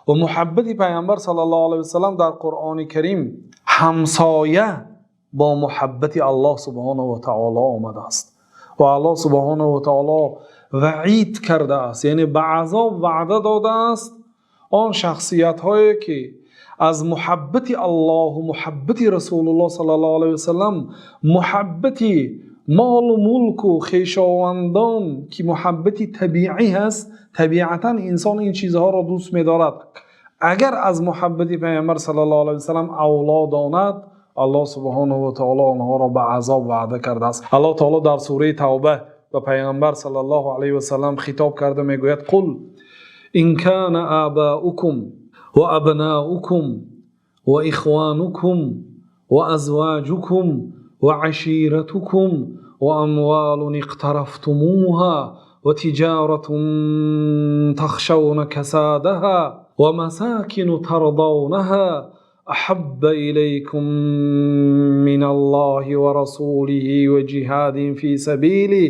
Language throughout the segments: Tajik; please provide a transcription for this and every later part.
Ва муҳаббати Паёмбар саллаллоҳу алайҳи васаллам дар Қуръони Карим ҳамсоя бо муҳаббати Аллоҳ субҳонаҳу ва таъоло омадааст ва Аллоҳ субҳонаҳу ва таъоло ваъид кардааст, яъне ба азоб ваъда додааст он шахсиятҳое ки аз муҳаббати Аллоҳ ва муҳаббати Расулуллоҳ саллаллоҳу алайҳи васаллам муҳаббати мол ва мулк ва хешовандон, ки муҳаббати табиӣ аст, табиатан инсон ин чизҳоро дӯст медорад. Агар аз муҳаббати Паёмбар саллаллоҳу алайҳи васаллам авло донад, Аллоҳ субҳонаҳу ва таъоло онҳоро ба азоб ваъда кардааст. Аллоҳ таъоло дар сураи Тавба ба Паёмбар саллаллоҳу алайҳи васаллам хитоб карда мегӯяд: قل إن كان آباؤكم وأبناؤكم وإخوانكم وأزواجكم وعشيرتكم وأموال اقترفتموها وتجارة تخشون كسادها ومساكن ترضونها أحب إليكم من الله ورسوله وجهاد في سبيله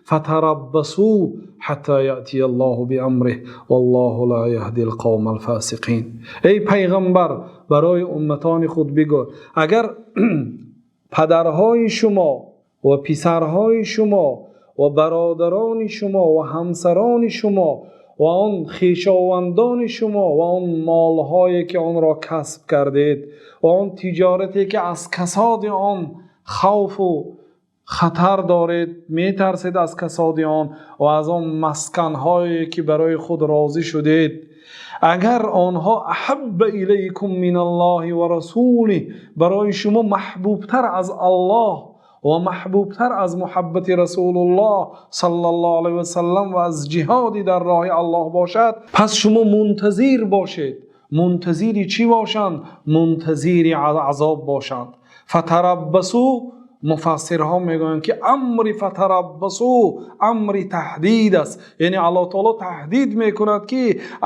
فتربصوا حتى يأتي الله بأمره والله لا يهدي القوم الفاسقين. Эй пайғамбар, барои умматони худ бигӯ: агар падарҳои шумо ва писарҳои шумо ва бародарони шумо ва ҳамсарони шумо ва он хешовандони шумо ва он молҳое ки онро касб кардед ва он тиҷорате ки аз касоди он хавфу хатар доред, метарсед аз касоди он, ва аз он масканҳое ки барои худ розӣ шудед, агар онҳо أحب إليكم من الله ورسوله, барои шумо маҳбубтар аз Аллоҳ ва маҳбубтар аз муҳаббати Расулуллоҳ саллаллоҳу алайҳи васаллам ва аз ҷиҳоди дар роҳи Аллоҳ бошад, пас шумо мунтазир бошед. Мунтазири чӣ бошанд? Мунтазири азоб бошанд. فتربصوا, муфассирҳо мегӯянд, ки амри فتربصوا амри таҳдид аст, яъне Аллоҳ таоло таҳдид мекунад, ки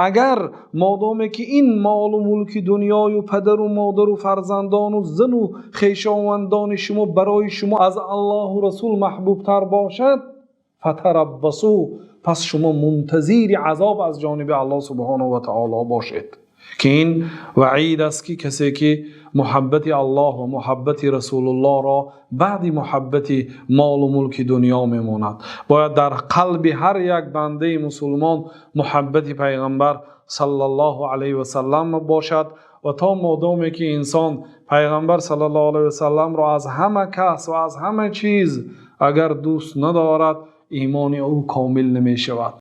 агар модоме ки ин молу мулки дунёю падару модару фарзандону зану хешовандони шумо барои шумо аз Аллоҳу Расул маҳбубтар бошад, فتربصوا, пас шумо мунтазири азоб аз ҷониби Аллоҳ субҳонаҳу ва таоло бошед, ки ин ваъид аст, ки касе ки муҳаббати Аллоҳ ва муҳаббати Расулуллоҳро баъди муҳаббати молу мулки дунё мемонад. Бояд дар қалби ҳар як бандаи мусулмон муҳаббати Пайғамбар саллаллоҳу алайҳи васаллам бошад ва то модоме ки инсон Пайғамбар саллаллоҳу алайҳи васалламро аз ҳама кас ва аз ҳама чиз агар дӯст надорад, имони ӯ комил намешавад.